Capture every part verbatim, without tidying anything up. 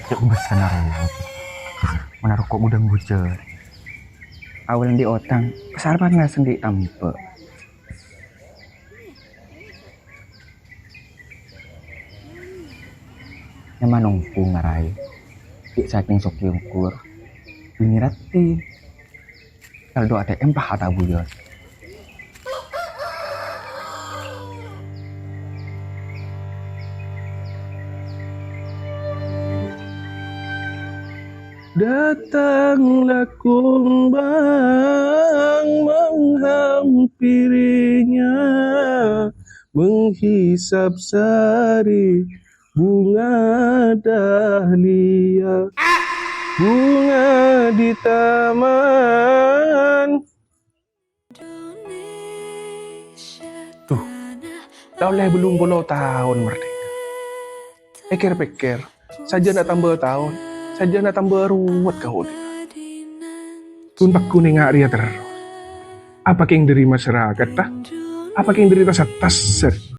Cè' bessana rèya. Mana roko' budang bujur. Awal endi' otang, pasar panas endi' tambhâ'. Nyamana onggu ngaraè. Cè' sakèng sokè onggu. Binè raddhin. Saldo A T M paha' ta' bujur. Datanglah kumbang menghampirinya, menghisap sari bunga dahlia, bunga di taman. Duh, la ollè bâllung polo taon mardhika. Pèkkèr-pèkkèr, sajân atambâ taon, sajân atambâ ruwet kaulâ. Ghun pagghun ènga' rèya terros. Apa kèng dhâri masyarakat, ta? Apa kèng dhâri tas-tasan?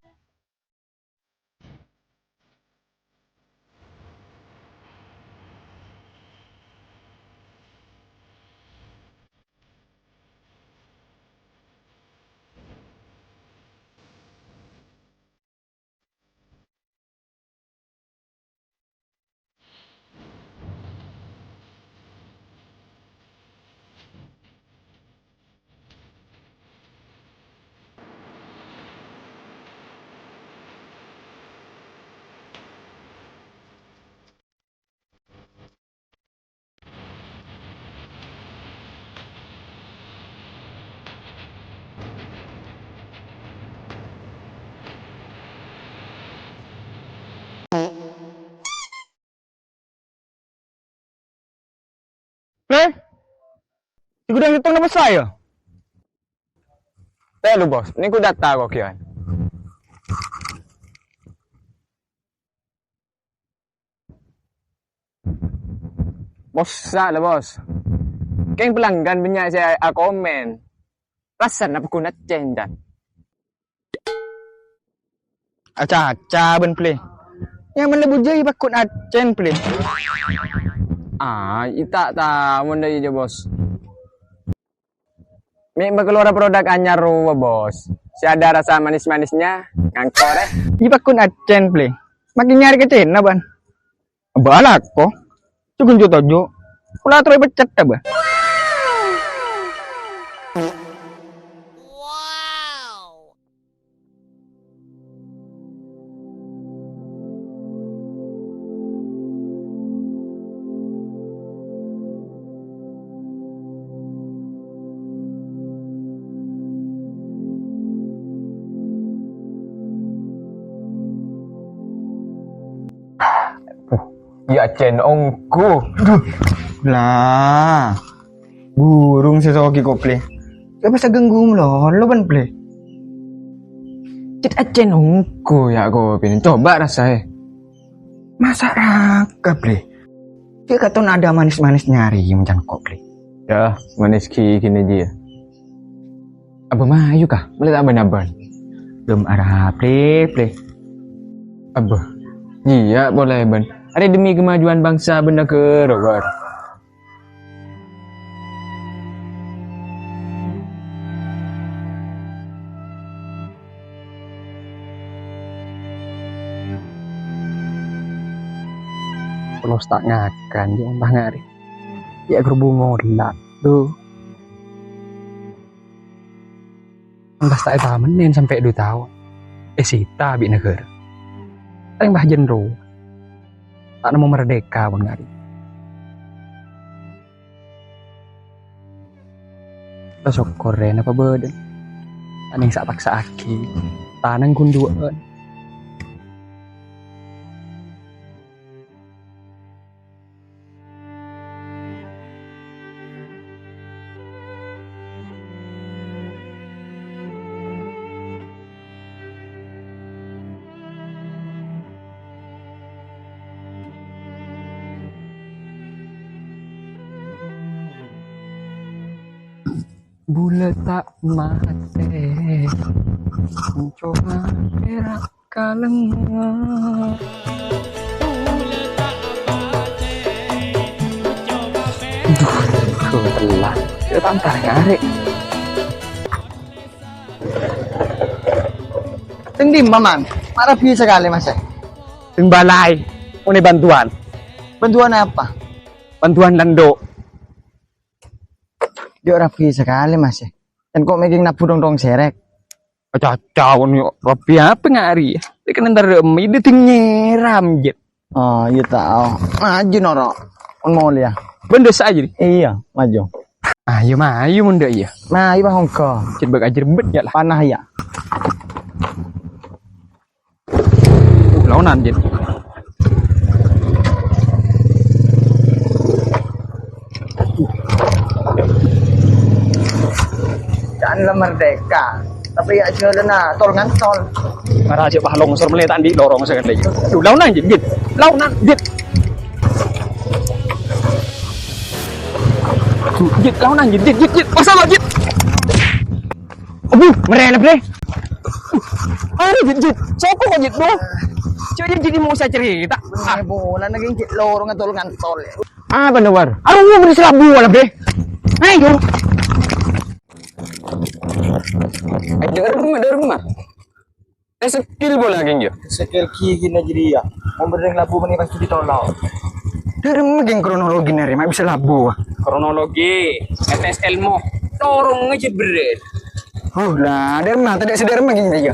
Plè? È ghudhâng sèttong napa sè la, yâ? Tèlo, Bos. Nèko data kok, kèya. Bos, salah, Bos. Kèng pelanggan bânnya' sè akomèn. Rassana pagghun accèn, Jan. Acaca bân, Plè. Nyamana la bujâi pagghun accèn, Plè. Ah, ita' ta' mon dâ' iyâ, Bos. Mè' bâ' kalowara produk anyar rowa, Bos. Sè ada rasa manis-manisnya, ngangkor, eh. Iyâ pagghun accèn, Plè. Makin nyarè ka Cèna, bân. Abâ' alako. Jhughân jhu toju'. Pola terro èpeccet, abâ'. Iyâ, Cèn, ongghu. Duh. Lah. Burung sè soghi kok, Plè. Kok bisa ganggu malolo, bân, Plè? Cèt accèn ongghu, yâ, kopina. Coba rasaè. Masa' raka, Plè? Ghi' katon ada manis-manis nyarè, mon cangko', Plè. Yâ, manis ghi' ghi' nè, Ji, yâ. Abâ' mayu, Ka, mèlè ta' bân-abân. Dum ara, Plè, Plè. Abâ', iyâ, polè, bân. Arèya demi kemajuan bangsa bân naghârâ, Bân. Terros ta' ngakan, jhâ' ontah ngarè. Yâ, grubung ngola', duh. Engkas ta' èpamennèn sampè' du taon. Èsita bi' naghârâ. Rèng bâ' jhân rowa. Ta' nemmo mardhika pon ngarè. Tasokkorè napa bâdâ. Anèng sa' paksa'aghi. Tanang ghun duwâ'ân. Bulâ ta' matè, coba pèra' kalengnga. Bulâ ta' matè, Telat. Ya, tang tarik. Sing dimma, Man? Mara bisa kali, Mas, ya? Sing balai. Muni bantuan. Bantuan apa? Bantuan lendo. Yo rapi sekali, Mas, ya. Dan kok making nabu dong-dong serek? Cacawan yo, rapi apa ngari? Dia kan ntar emi, dia ting nyeram, Jit. Oh, iya tao. Maju, Noro. Pun mau lihat. Benda saja nih. Iya, maju. Ayo, maju, munda iya. Maju, Bang Hongko. Jerbek aja, jerbek ya lah. Panah ya. Uh, laonan, Jit. Jangan merdeka. Tapi ya jalan, nah, tol ngantol. Para aja pah longsor melih tadi lorong sekali. Duh, laonan, Jit, Jit. Laonan, Jit. Duh, Jit, laonan, Jit, Jit, Jit, Jit. Masalah, Jit. Aduh, merelep deh. Aduh, Jit, Jit. Sopo kok, Jit, tuh? Coba Jit, Jit, mau saya cerita. Ah, bola lagi, Jit, lorong ngantol-ngantol. Apa, Nawar? Aduh, mau beri selabu, lah, deh. Ayo. Eh, dengar rumah, dengar rumah. Eh, skill bola, geng, ya? Skill gigi na jadi ya. Mau berdeng labu meni pasti ditolak. Dari geng kronologi nari, mak bisa labu. Kronologi, F S L mo. Torong aja beren. Oh, lah, dari mana? Tadi sadar geng ya? Ya,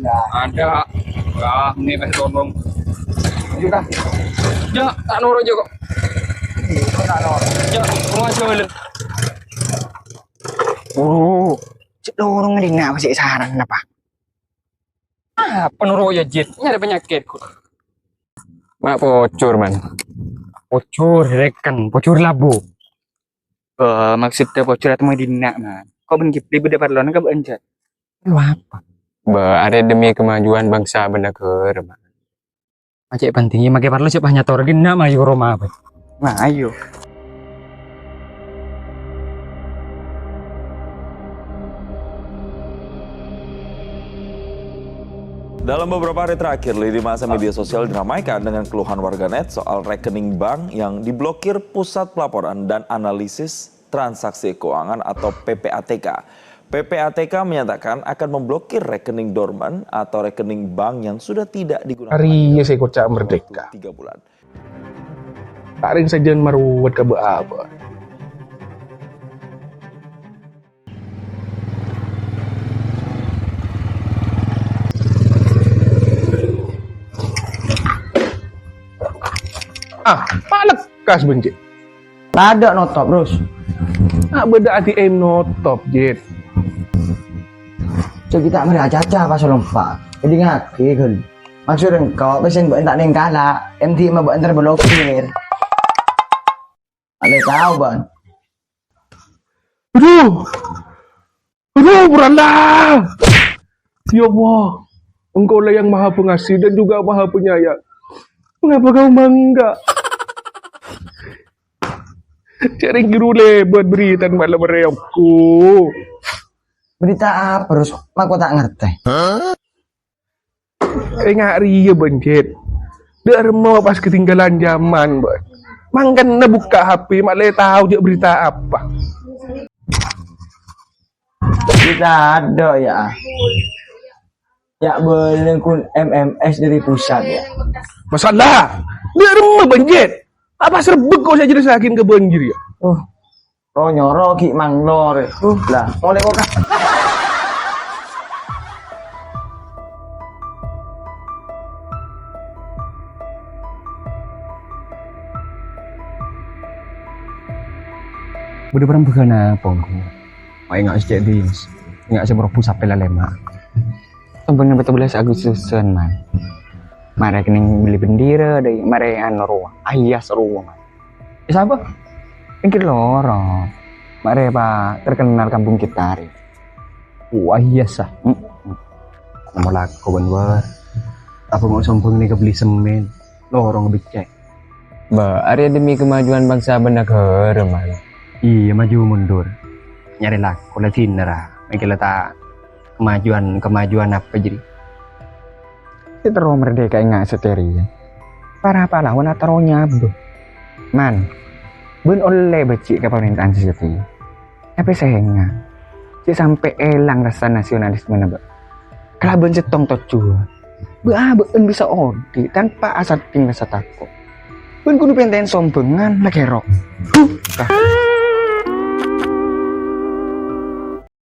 ada. Ada. Wah, ini pas tolong. Juga. Ya, tak noro juga. Iya, tak noro. Ya, rumah jualan. Oh, cek lorong ini apa sih saran apa? Ah, penurut ya, Jit. Nyari penyakit. Mak pocor, man. Pocor, reken. Pocor labu. Eh, maksudnya pocor atau mau dinak, man. Kok ben Kipli beda parlon ke ben, Jat? Lu apa? Ba, are demi kemajuan bangsa benda negara, man. Cek pentingnya make parlo cek pah nyator gina mayu roma apa? Nah, ayo. Dalam beberapa hari terakhir, lini masa media sosial diramaikan dengan keluhan warganet soal rekening bank yang diblokir Pusat Pelaporan dan Analisis Transaksi Keuangan atau P P A T K. P P A T K menyatakan akan memblokir rekening dorman atau rekening bank yang sudah tidak digunakan. Hari ini saya kocak merdeka. Tiga bulan. Taring sajian maruwet ka bâ-abâ. Ah, palekkas, Bang Cik. Tadâ' notop, Rus. Ah, bâdâ A T M notop, Jit. Cek kita meri acaca pas lompa. Jadi ngake, Gun. Maksud engko' pesen bâ'en ta' nèng kala', M D ma bâ'en terblokir. Alè tao, Bang. Aduh. Aduh, berandak. Ya Allah, Engkau lah yang Maha Pengasih dan juga Maha Penyayang. Mengapa kau mangga? Cari giru lebat berita malam reyokku. Berita apa, Rus? Mak kok ta' ngartè. Enga' rèya, Bân Jit. Dâ' remma pas ketinggalan zaman, Bân. Mangkana bukka' H P, ma' lè tao jâ' berita apa. Berita ada, ya. Ya, bâlâ kun M M S dari pusat, ya. Masalah. Dâ' remma, Bân Jit. Apa serbek kok saya jelasakin ke Bân Jit, ya? Oh. Ro-nyoro ghi' manglor. Uh, lah, molè kok, Kak. Bâdâ parembhâghân apa, Ngko? Mak enga' sè cè' bis. Enga' sè mrobu sapè lalèma'. Sampèyan patbelas Agustusan, Man. Marè kennèng bellè bendera, dâi marè anu rowa, ahias rowa, Man. È sapa? Pinggir lorong. Marè pa terkenal kampung kita rè. Wah, ahias, ah. Mm-mm. Namo lako, Bân, wah. Apa mau sombong nih kebeli semen? Lorong becek. Ba, arèya demi kemajuan bangsa bân nagara, Man. Iyâ, maju mundur. Nyarè lako la dinner, ah. Mèkkèr la ta' kemajuan, kemajuan apa jârèya? Sè terro merdeka enga' satèrèya. Para pahlawan ataro nyabâ. Man, Bâ'na ollè bâji' ka parènta'an sè satèya. Tapè saènga', jhâ' sampè' èlang rassa nasionalismèna bâ'na. Kalabân sèttong tojjhuwân, bâ' abâ'na bisa odi' tanpa asandhing rassa tako'. Bâ'na kodhu pèntèn sombhângan la kèro. Huh, kah.